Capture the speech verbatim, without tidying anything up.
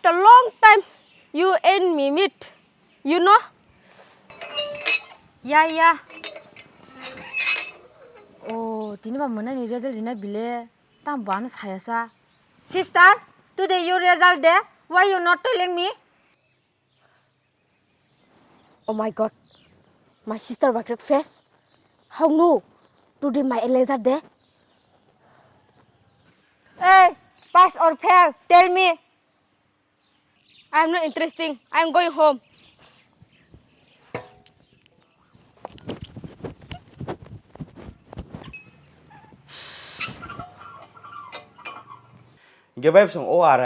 After long time you and me meet, you know? Ya, ya. Oh, tini ba mwnani result rina bile. Tam bana saya sa. Sister, today your result day. Why you not telling me? Oh my God, my sister bakrek face. How no? Today my Eliezer day. Hey, pass or fail? Tell me. I'm not interesting. I'm going home. Hingke bai bosong o R.